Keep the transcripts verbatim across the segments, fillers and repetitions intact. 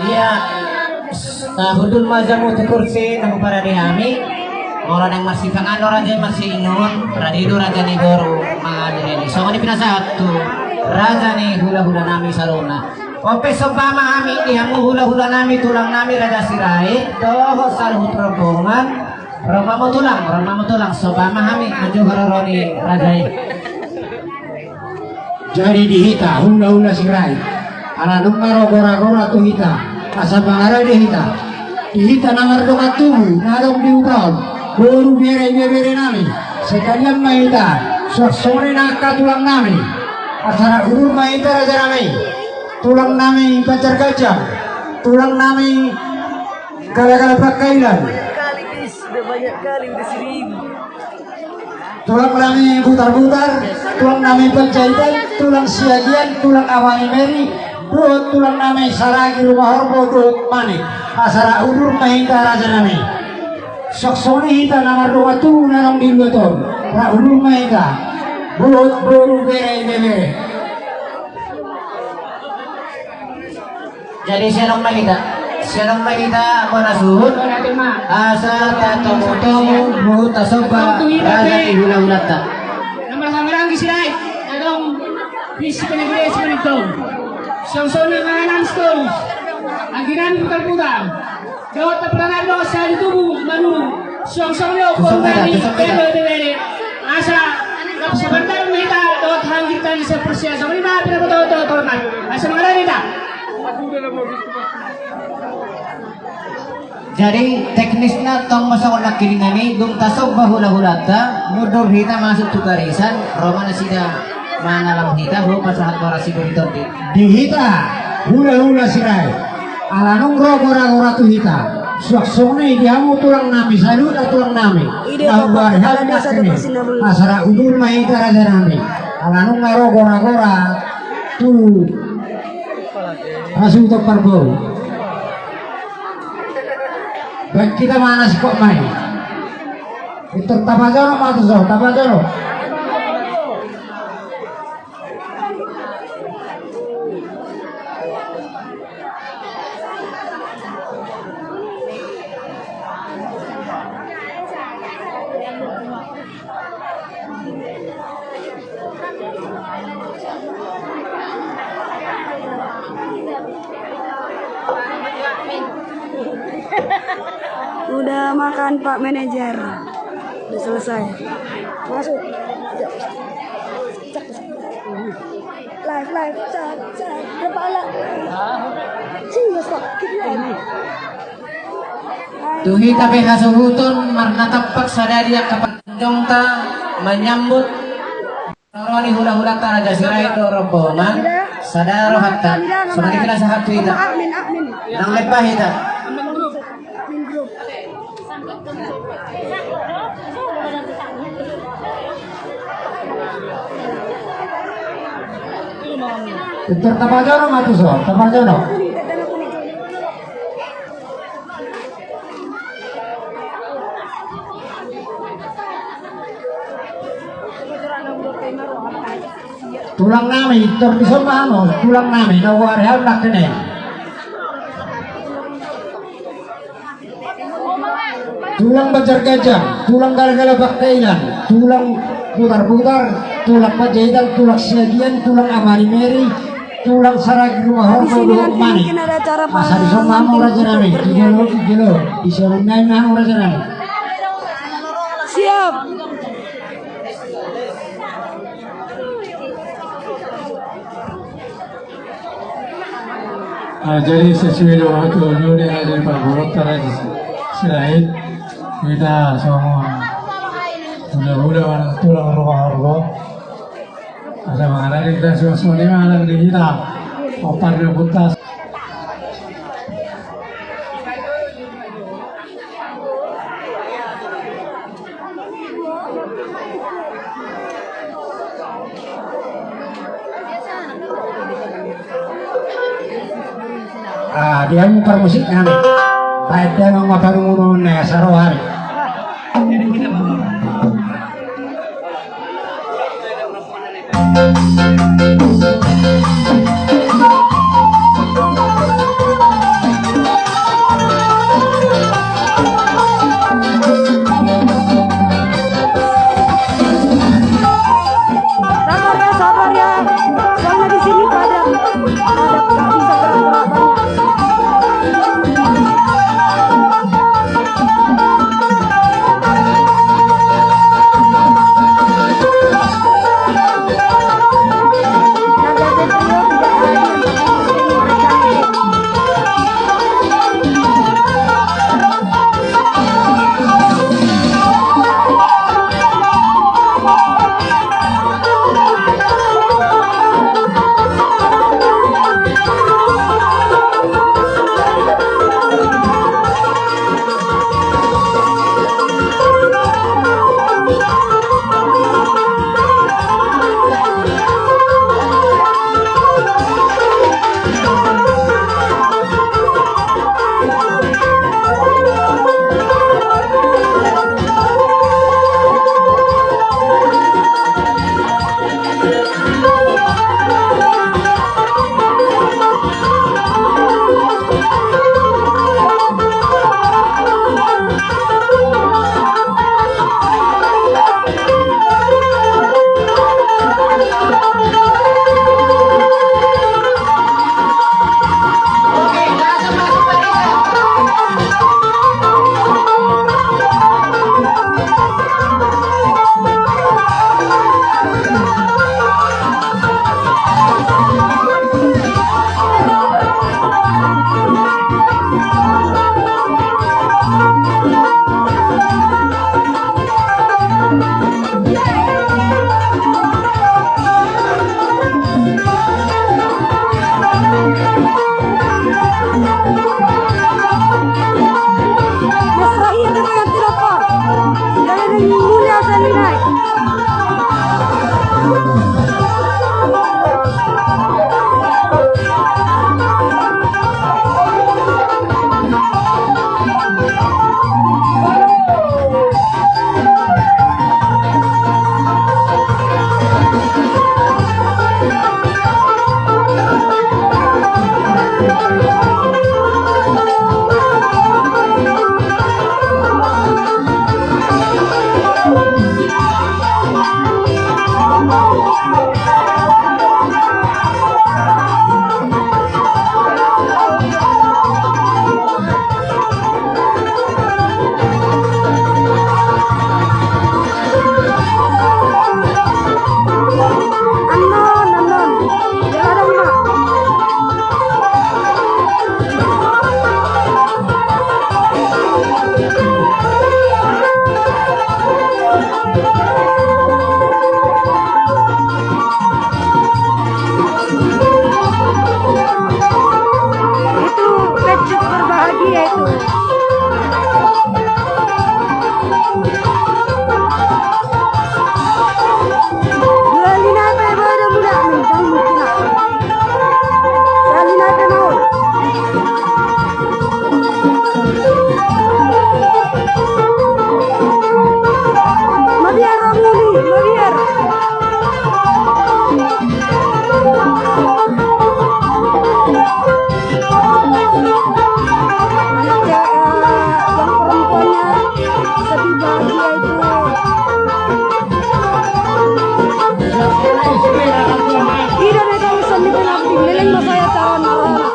Ia, sahundul ma jamu tu kursi na huparade hami. Molo naeng marsipanganon raja i, marsiinumon, rade do raja ni boru mangalehon i. Songon i pinasahat tu raja ni hulahula nami saluhutna. On pe somba ma hami di hamu hulahula nami, tulang nami Raja Sirait dohot saluhut rombongan. Ro ma hamu tulang, ro ma hamu tulang, somba ma hami manjou haroro ni raja i. Jadi di hita hulahula Sirait, ala nunga ro goragora tu hita, asa mangarade hita. Di hita na mardongan tubu na adong di huta on, boru, bere, ibebere nami, sekalian ma hita suang songon i nang angka tulang nami. Asa rap udur ma hita raja nami, tulang nami Banjar Gajang, tulang nami Galagala Pangkailan. Kali, guys, udah banyak kali, udah seribu. Tulang nami Butarbutar, tulang nami Panjaitan, tulang Siagian, tulang Amani Meri, dohot tulang nami Saragi Rumahorbo dohot Manik. Asa rap udur ma hita raja nami. Suang songon i hita na mardongan tubu na adong di luat on, rap udur ma hita. Dohot boru, bere, ibebere. Jadi sian on ma hita, sian on ma hita bona suhut, asa tatongutongu dohot tasomba raja ni hulahulanta. Na marhahamaranggi Sirait, na adong di Sipanegre, Sipanegre. Suang songon i ma nang Sitorus, anggi nami Butarbutar. Dohot na pernah dohot sahali tubu manurung. Suang songon i do boru nami, bere, ibebere. Asa rap sabar-sabar ma hita dohot hanggit nami saporseaon. Songon i ma pinabotohon dohot hormat. Asa mangarade hita. Jadi teknisna tong ma songon nangkiningan i, dung tasomba hulahulanta, mundur hita masuk tu barisan, ro ma nasida mangalam hita, ho pasahat ma ra si Buri Tondi. Di hita hulahula Sirait, ala nunga ro goragora tu hita, suang songon i di hamu tulang nami, saluhutna tulang nami. Ide na huari hami nangkiningan, asa rap udur ma hita raja nami, ala nunga ro goragora tu hasuhuton parboru. Baen hita ma na singkop ma i. Pintor tapajonok ma tuson, tapajonok. Udah makan, Pak Manajer? Udah selesai. Masuk. Live, live, cak, cak, kepala. Sini, Mas, Pak. Keep live. Tu hita pe hasuhuton, marnatampak sada di angka panjongta manyambut ro ni hulahulanta Raja Sirait dohot rombongan, sada rohanta. Songon i pinasahat tu hita. Admin, admin. Nang lemba hita. Admin grup. Pintor tapajonok ma tuson, tapajonok. Tulang nami, tor dison ma hamu, tulang nami, na huari hami nangkiningan. Tulang Banjar Gajang, tulang Galagala Pangkailan, tulang Butarbutar, tulang Panjaitan, tulang Siagian, tulang Amani Meri, tulang Saragi Rumahorbo dohot Manik. Asa dison ma hamu raja nami, di jolo, di jolo, di jolo nami ma hamu raja nami. Siap. Ah, jadi sesuai dengan tu nuni ada parboruta Raja Sirait, hita songon hulahula manang tulang Rumahorbo. Asa mangarade hita suang songon i ma nang di hita. Opat na puntas. Ah, dia mu parmusik nami. Baik, dia mau parumunon ya, sarohari. Anak cewek, eh, yang perempuannya sedih bahagia itu. Ida ne kami sendiri nanti leleng masaya cara narana.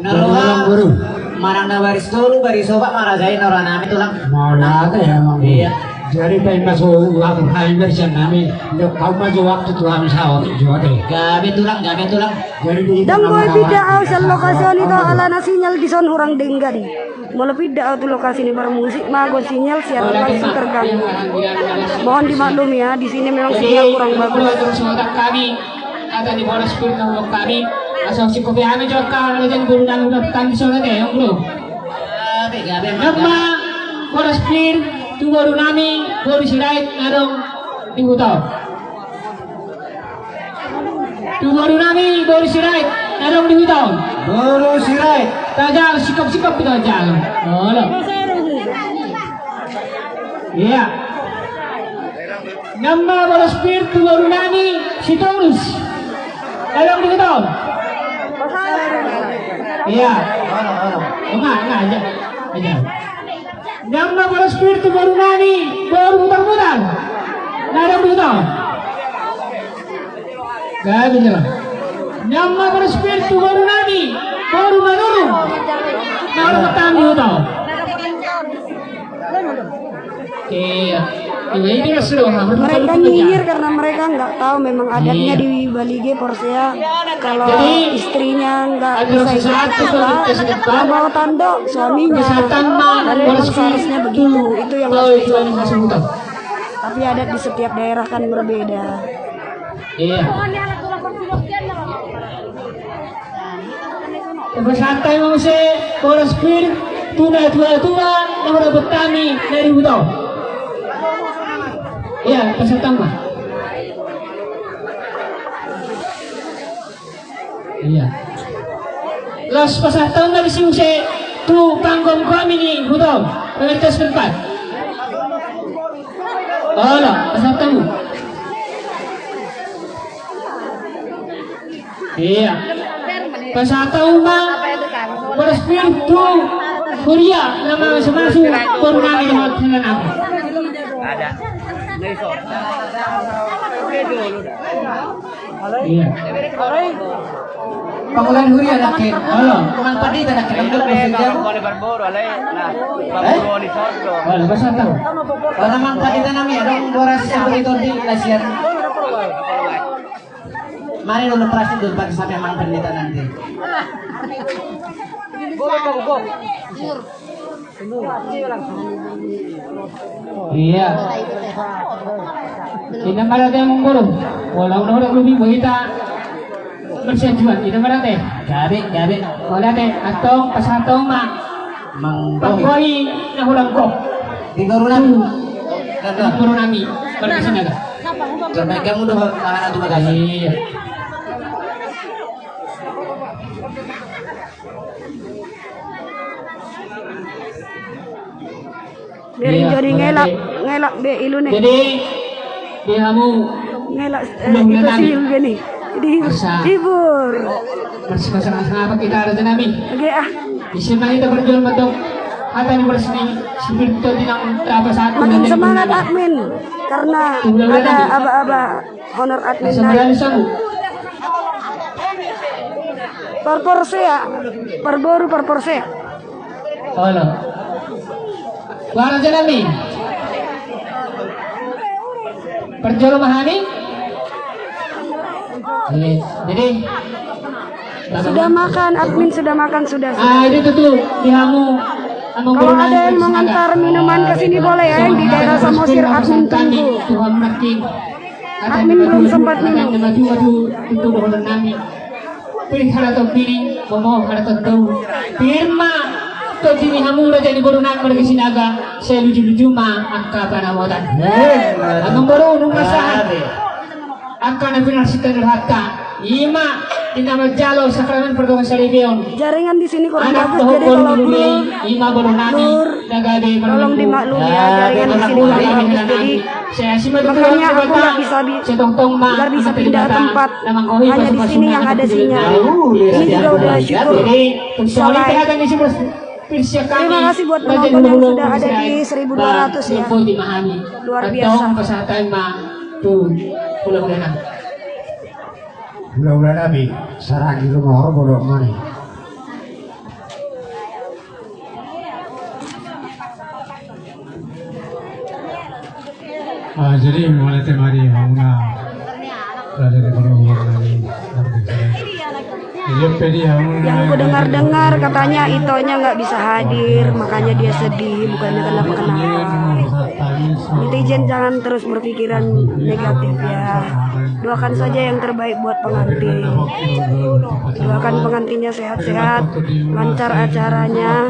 Na roha manang na baris tolu, baris opat, marajai na roha nami, Tulang. Mauliate, ya, Amang. Iya. Jadi, paima so waktu nami, bersian nami, ndok, hamu ma jo waktu tu hami saut jo ate. Gabe, Tulang, gabe, Tulang. Jadi, di Ndang boi pinda au sian lokasi on, ito, alana sinyal dison hurang denggan. Molo pinda au tu lokasi ni parmusik, mago sinyal sian langsung terganggu. Mohon dimaklumi ya, di sini memang sinyal kurang bagus. Jadi, hata ni Boras Pir na hudok hami, asa sikopi hami jo angka raja ni boru nami, hudok hami di son ate, Amang, bro. Nama Boras Pir tu boru nami, boru Sirait, na adong di huta on. Tu boru nami, boru Sirait, na adong di huta on. Boru Sirait. Tajaha, sikop-sikop hita tajaha. Olo. Iya. Nama Boras Pir tu boru nami, Sitorus. Na adong di huta on. Iya. Enggak, enggak, aja. Aja. Nama Boras Pir tu boru nami, boru Butar-butar. Na adong di huta on. Gabe, Tulang. Nama Boras Pir tu boru nami, boru Manurung. Na adong di huta on. Iya. Iya, ini mas lo, ha, mereka nyinyir karena mereka nggak tahu memang adatnya di Balige, Porsea. Kalau istrinya nggak bisa ikut pesta, nggak mau tando suaminya. Dan memang seharusnya begitu. Itu yang harus dicontoh. Tapi adat di setiap daerah kan berbeda. Iya. Pasahat hami ma muse Boras Pir tu natua-tua na hurang hami na di huta on. Iya, pasahat hami ma. Iya. Laos pasahat hami ma disi muse tu panggomgomi ni huta on, pengurus setempat. Olo, pasahat hami. Iya. Pasahat hami ma Boras Pir tu huria na mamasu-masu boru nami dohot hela nami. Iya. Pangulaon huria nangkin. Olo. Amang Pandita nangkin. Amang Pandita nangkin. Eh? Olo, pasahat hami. Olo, Amang Pandita nami, adong Boras Pir tu tondi na sian. Mari dulu prasing dulu pakai sampai Amang Pandita nanti. Iya. Inna ma da ate, Amang Boru. Walau noda lebih boita bersetujuan. Inna ma da ate. Gabe, gabe. Olo ate, antong pasahat hami ma. Mang Boru. Panggohi na hurang gok. Di boru nami. Di boru nami. Berkesinaga. Sampai kamu dohot anak tu bagasi. Iya. Jadi ngelak, ngelak be ilu ne. Jadi di hamu ngelak, eh, itu si ilu be ne. Jadi hibur. Masih, masih, masih apa kita ada nami? Oke ah. Di sini kita berjuang betul. Hata ni bersini, sipir to dinang apa satu. Makin semangat admin karena ada aba-aba honor admin naik. Parporsea, parboru parporsea. Olo. Suara jenami. Parjolo ma hami. Jadi sudah makan, admin sudah makan, sudah, sudah. Ah, itu tuh, tuh, di hamu. Kalau ada yang mau ngantar minuman ke sini boleh ya, yang di daerah Samosir, admin tunggu. Admin belum sempat minum. Pir haraton bini, momo haraton togu. Pir ma tondi ni hamu raja ni boru nami marga Sinaga, sai luju-luju ma angka panamotan. Amang boru, nunga sahat angka na pinarsinta ni rohanta. Ima di na manjalo sakramen pardongansaripeon. Jaringan di sini kurang bagus, jadi kalau Nur, Nur, tolong dimaklumi ya, jaringan di sini kurang bagus. Jadi makanya aku nggak bisa bi-, nggak bisa pindah tempat. Hanya di sini yang ada sinyal. Ini juga udah syukur bisa live. Terima kasih buat penonton yang sudah ada di seribu dua ratus ya. Luar biasa. Hula-hula nami, saragi rumah horbo dok mani. Ah, jadi mauliate ma di hamuna. Raja ni boru nami. Jadi, jadi hamuna. Yang ku dengar-dengar katanya Itonya nggak bisa hadir, makanya dia sedih, bukannya kenapa-kenapa. Netizen jangan terus berpikiran negatif ya. Doakan saja yang terbaik buat pengantin. Doakan pengantinnya sehat-sehat, lancar acaranya,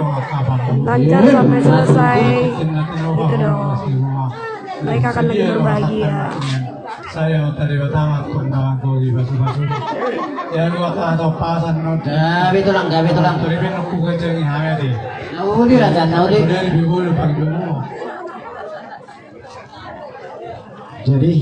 lancar sampai selesai. Gitu dong. Mereka akan lebih berbahagia. Saya minta di pertama pun bangku di batu-batu. Ya, dua kata pasan no. Gabe tulang, gabe tulang. Tadi ben aku kerja di Hamedi. Nauli raja, nauli. Dari dulu pagi dulu. Jadi,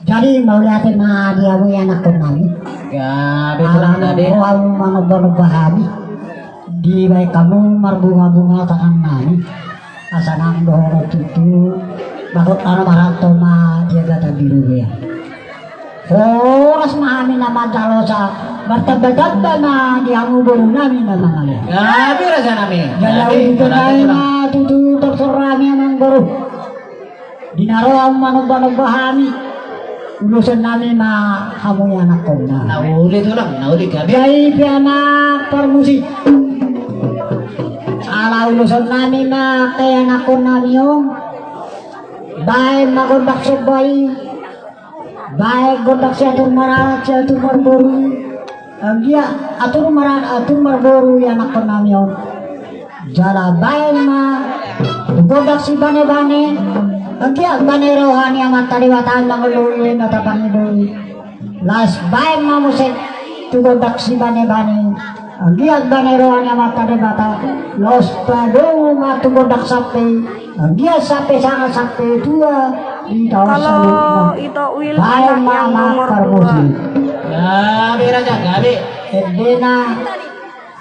Jadi mauliate ma di hamu anakkonami. Hamu manomba-nomba hami, dibahen hamu marbunga-bunga tangan nami. Asa nang dohonon tutu, bagot na marhalto ma di agatan biru be. Horas ma hami na manjalosa, martamba-tamba ma di hamu boru nami na mangalean. Gabe raja nami. Jala uduti ma tutu tortor hami amang boru. Di na ro hamu manomba-nomba hami, ulosan nami ma hamu ianakhon nami. Na uli tulang, na uli gabe. Gabe amang parmusik. Ala ulosan nami ma angka ianakhon nami on. Bahen ma gondang somba i. Bahen gondang siatur maranak, siatur marboru. Anggiat atur maranak, atur marboru ianakhon nami on. Jala bahen ma tu gondang sibane-bane. Anggiat bane roha ni Amanta Debata mangoloi na tapangido i. Laos bahen ma muse tu gondang sibane-bane. Anggiat bane roha ni Amanta Debata. Laos padomu ma tu gondang sampe. Anggiat sampe sanga sampe tua di taon saluhutna. Bahen ma amang parmusik. Gabe raja, gabe. Endena,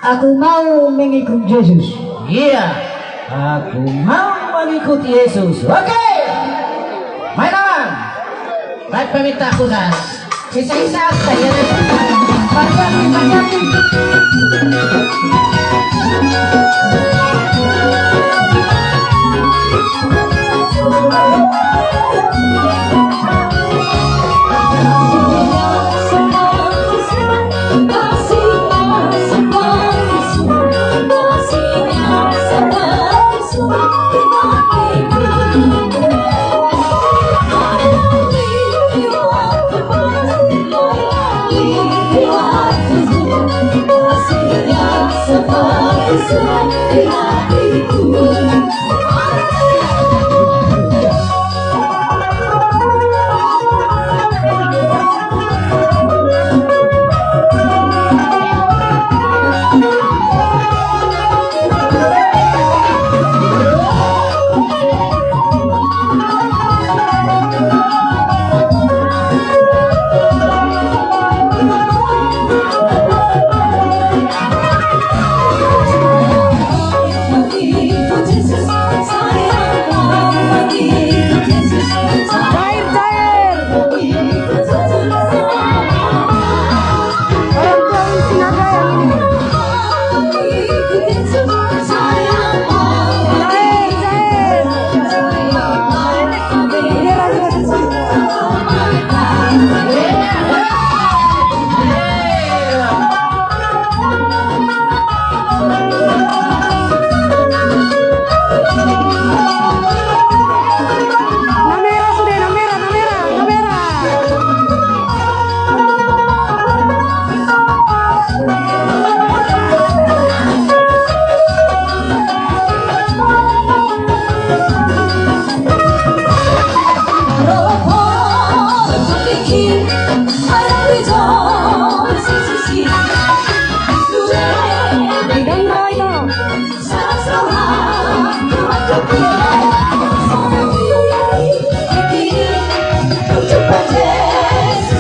aku mau mengikut Yesus. Iya, aku mau mengikut Yesus. Oke. Main amang. Baik, peminta aku, Sas. Sisa-sisa, saya. Na merah sude, na merah, na merah, na merah.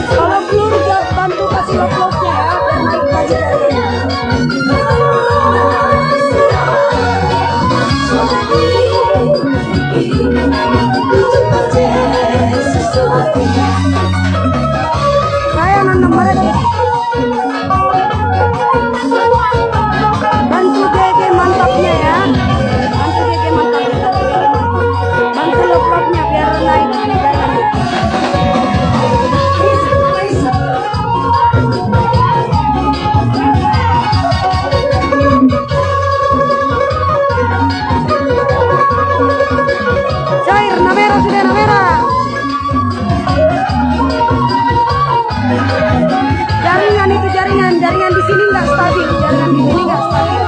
Kalau belum, bantu kasih love-nya ya, biar naik lagi. Saya nonton mereka. Bantu G G mantapnya ya. Bantu G G mantapnya. Bantu love-nya biar naik. Cair, na merah sudah, na merah. Jaringan itu, jaringan, jaringan di sini nggak stabil, jaringan di sini nggak stabil.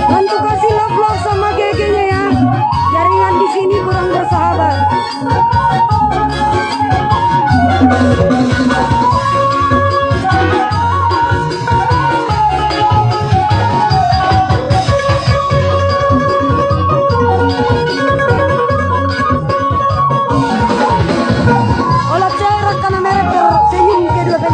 Bantu kasih love-love sama gegenya ya. Jaringan di sini kurang bersahabat. Olat cewek raka na merek senyum kedua.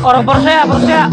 Orang Porsea, Porsea.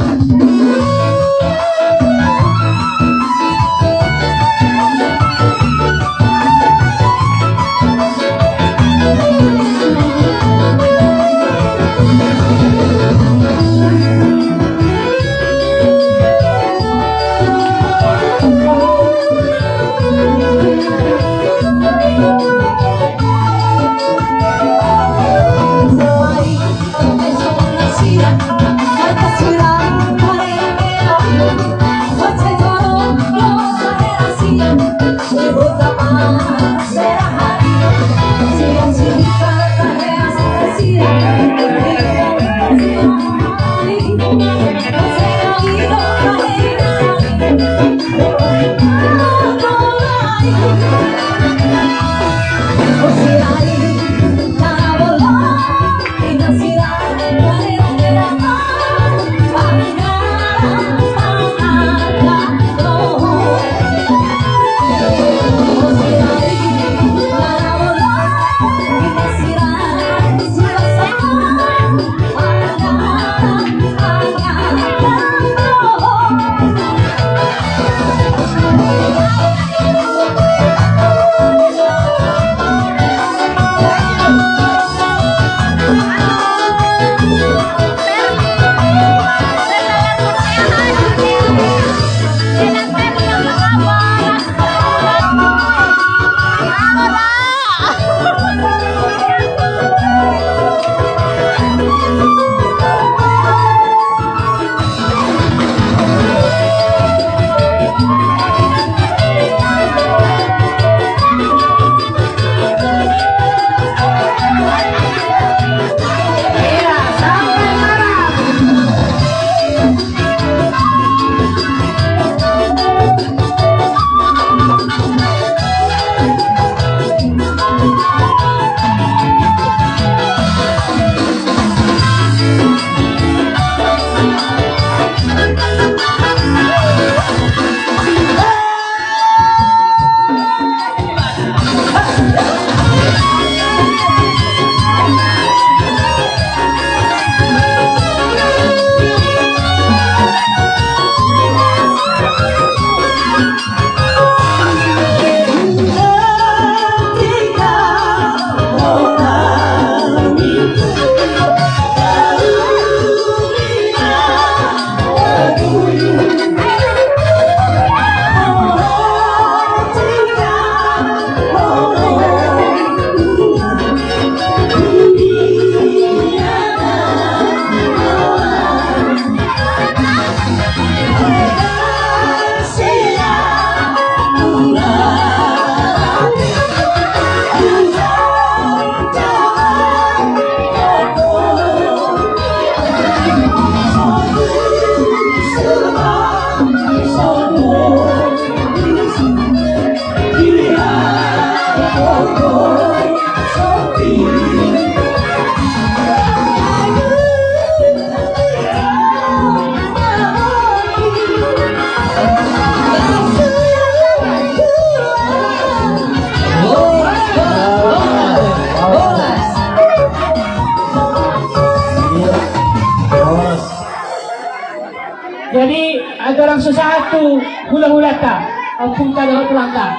Jadi, andorang so sahat tu hulahulanta, ompunta dohot tulangta.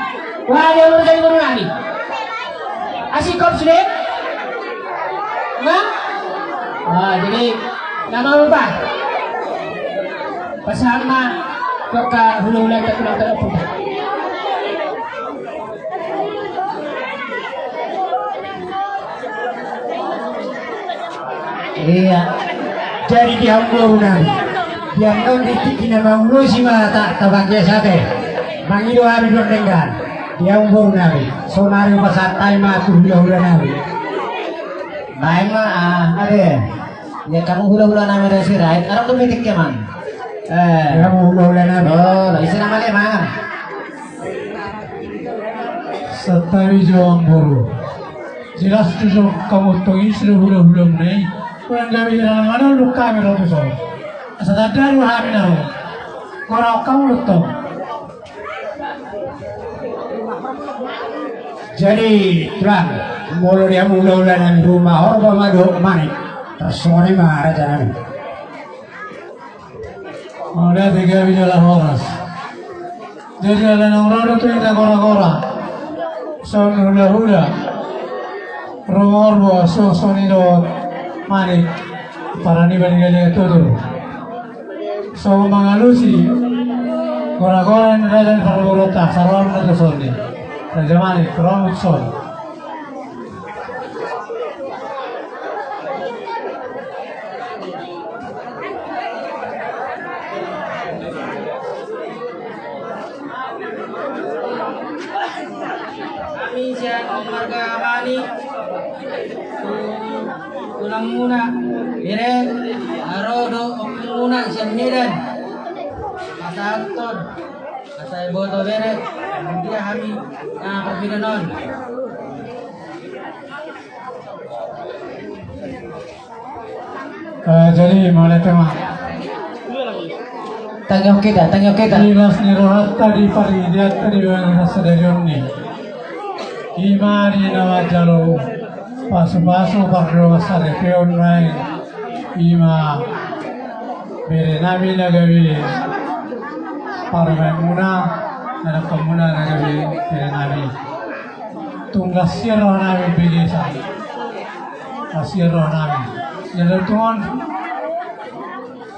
Wah, dia mau jadi guru nami. Asik kop sude? Nah? Ah, jadi, nama lupa. Pasahat ma tu angka hulahulanta, tulangta dohot ompunta. Ia. Jadi di hamu boru nami, di annon di tingki na mangulosi ma ta, tabangke sate. Mangido hami do denggan. Di hamu boru nami, sonari pasahat hami ma tu hulahula nami. Baen ma, ah, ade. Ia, hamu hulahula nami da Sirait, adong do meeting jaman. Eh. Hamu hulahula nami. Oh, ise nama le, Mang? Santabi jo amangboru. Jelas tu jo hamu tong i sude hulahula nami. Kurang gabe hira na manonduk hami ro tu son. Asa tanda do hami na ro. Kurang kamu lutong. Jadi, tulang, molo di hamu hulahula nami, ruma horbo ma dohot manik. Tarsongon i ma raja nami. Mauliate, gabe jala horas. Jadi ala naung ro do tu hita goragora, songon hulahula, ruma horbo, songon i dohot manik, paraniba ni gajah tutur. So mangalusi goragora ni raja ni parboruonta, saruan na tu son i. Raja Manik, ro ma tu son. Hami sian marga Manik, tu tulangmuna, bere, ro do ompungmuna sian Medan. Pasahathon asa iboto, bere, dia hami na parpindahan on. Eh, jadi, mauliate ma. Tangihon hita, tangihon hita. Di las ni rohanta, di paridianta, di bagas sadarion ni. I ma di na manjalo pasupasu pardongansaripeon nai. I ma bere nami na gabe parumaenmuna, na dangkanmuna na gabe bere nami. Tung las ni roha nami begesan. Las ni roha nami. Jala tung on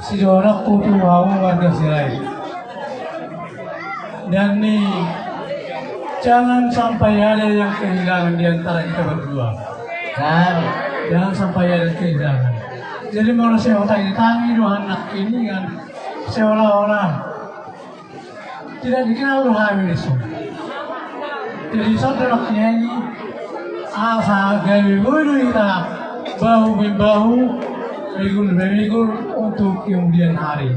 sidohononku tu hamu marga Sirait. Dan ni, jangan sampai ada yang kehilangan di antara kita berdua. Kan? Jangan sampai ada yang kehilangan. Jadi molo sai hutangitangi do anak ini kan, seolah-olah tidak dikenal do hami dison. Jadi, songon i asa gabe boi do hita bahu membahu, mikul memikul untuk kemudian hari.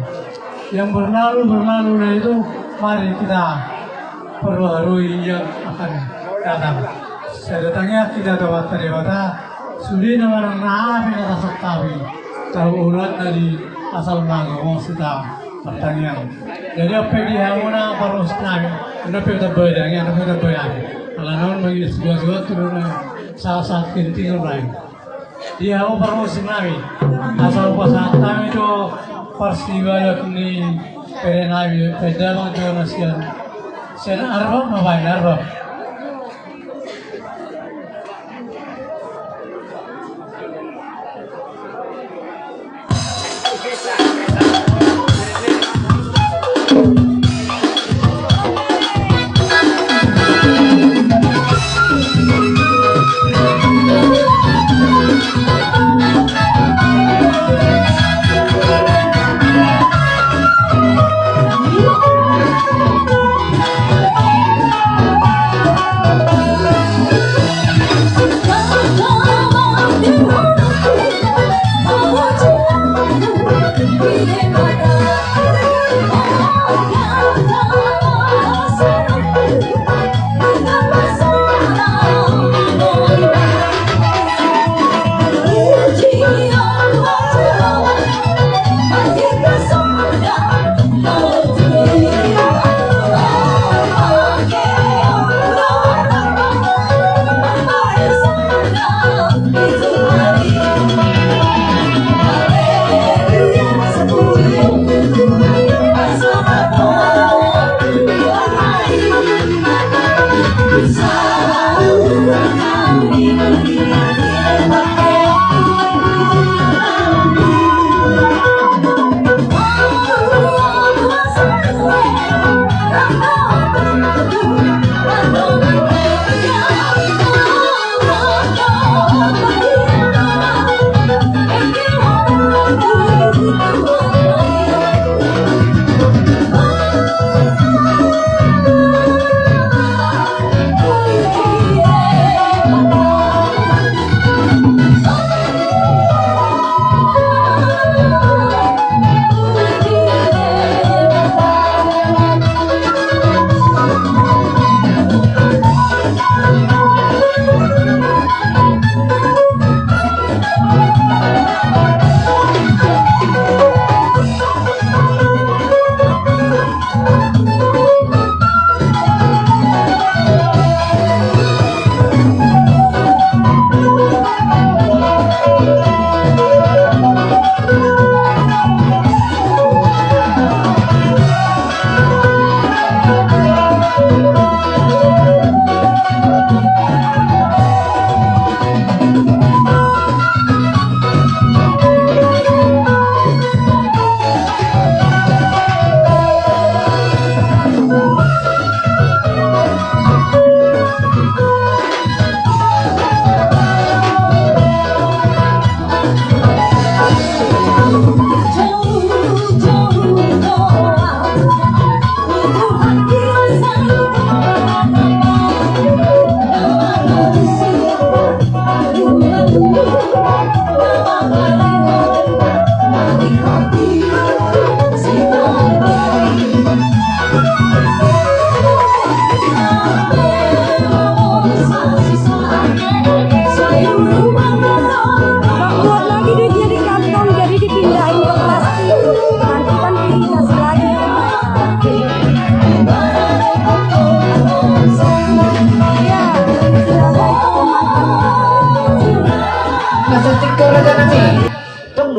Yang berlalu, berlalulah itu, mari kita perbaharui yang akan datang. Sai datang ya kita tu Amanta Debata, sude na manang na aha pe na tasantapi, tahu ulang tadi asal na gomong sita pertanian. Jadi, on pe di hamu na parmusik nami, on pe tambai dang, on pe tambai nami. Ala naung mangido suasua tu na sahat-sahat penting on nai. Di hamu parmusik nami, asa hupasahat hami do parsibaga ni bere nami, pe damang jo na sian, sian Arbab ma baen, Arbab.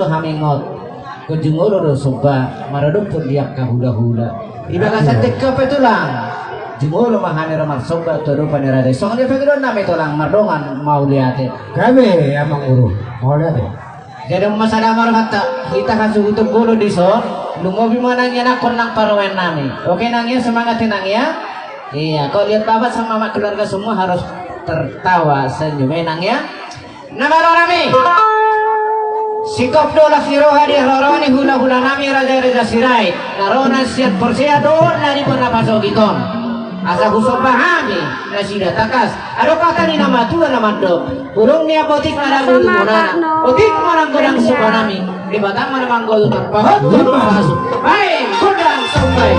Hami ngot, jumolo do somba maradophon di angka hulahula. Di bagasan tingki on pe tulang, jumolo ma hami ro marsomba tu adopan ni raja i. Songon dia pe dohonon nami tulang, mardongan mauliate. Gabe amang guru, mauliate. Jadi ma sada ma rohanta, hita hasuhuton bolon dison. Lumobi ma nang i anakkon nang parumaen nami. Oke nang i, semangat i nang i. Iya, kau lihat bapak sama mama keluarga semua harus tertawa senyum, eh nang i. Na ma ro nami, singkop do las ni roha di haroroan ni hulahula nami raja-raja Sirait. Na ro na sian Porsea do na di bona pasogit on. Asa husomba hami nasida tangkas. Adong hata ni na matua na mandok, burung ni apotik na dabu di munana. Otik ma nang godang somba nami. Debata ma na manggohi, pahothon pasu. Baen gondang somba i.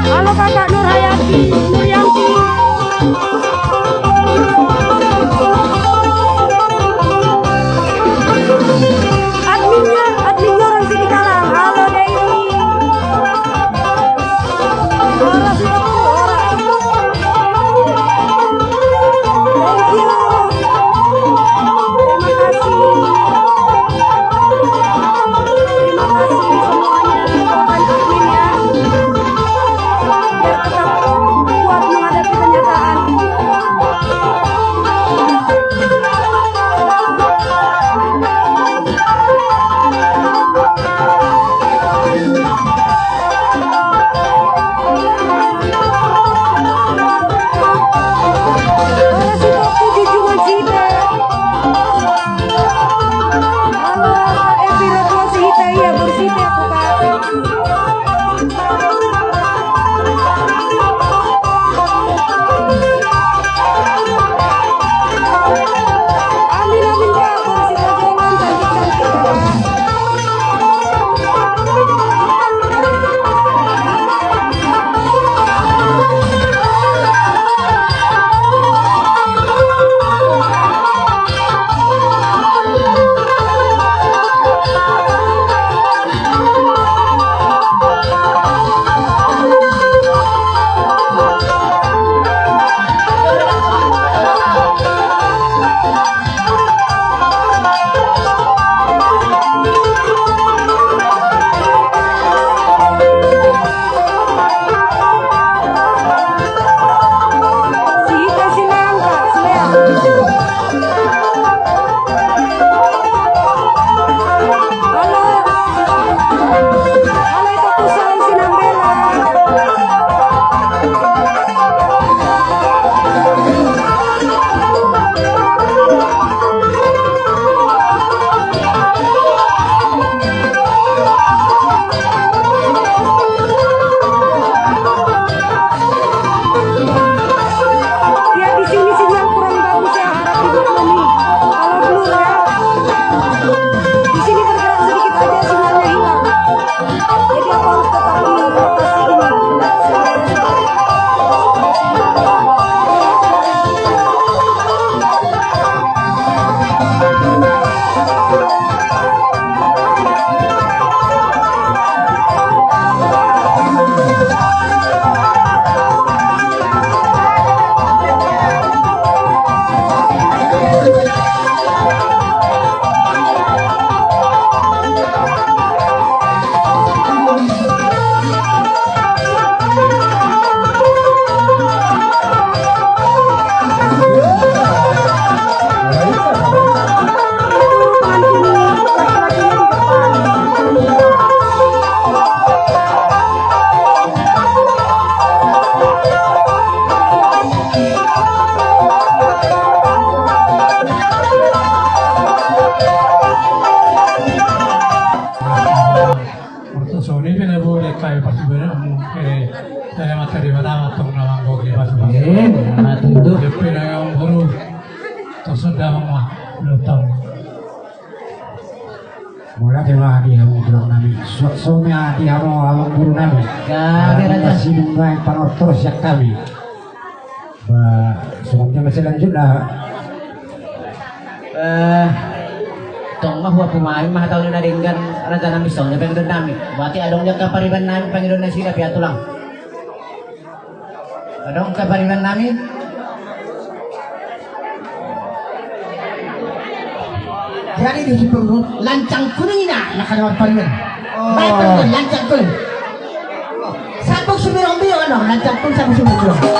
Halo Kakak Nurhayati, Nuryanti. Adminnya, adminnya orang sini kalah. Halo Dewi. Ora sudah, ora. Thank you. Terima kasih. Terima kasih semuanya. Doakan admin ya. Biar tetap kuat menghadapi kenyataan. Ya, di sini sinyal kurang bagus ya, harap dimaklumi kalau blur ya. Di sini bergerak sedikit aja sinyalnya hilang. Jadi aku harus tetap di lokasi ini. Martosoni pe na boleh kai parsibarenmu, eh, dari mata di mata, tong na manggohi pasu-pasu. Eh, na tutu. Depe na yang guru. Tosok damang ma, lutang. Mauliate ma di hamu guru nami. Suksma di hamu, hamu guru nami. Gabe raja. Sidung nai panortor sian hami. Ba, songon dia ma selanjutna. Eh, tong ma huapu ma, ima hata uli na denggan raja nami, songon dia pangidoan nami. Berarti adong di angka pariban nami pangidoan nasida, piatu lang. Adong angka pariban nami. Jadi di situ lancang kuning ina. Ada marparingan. Oh. Marparingan, lancar tu. Sampung sumirong-mirong, ano, lancar tu sampung sumirong-mirong.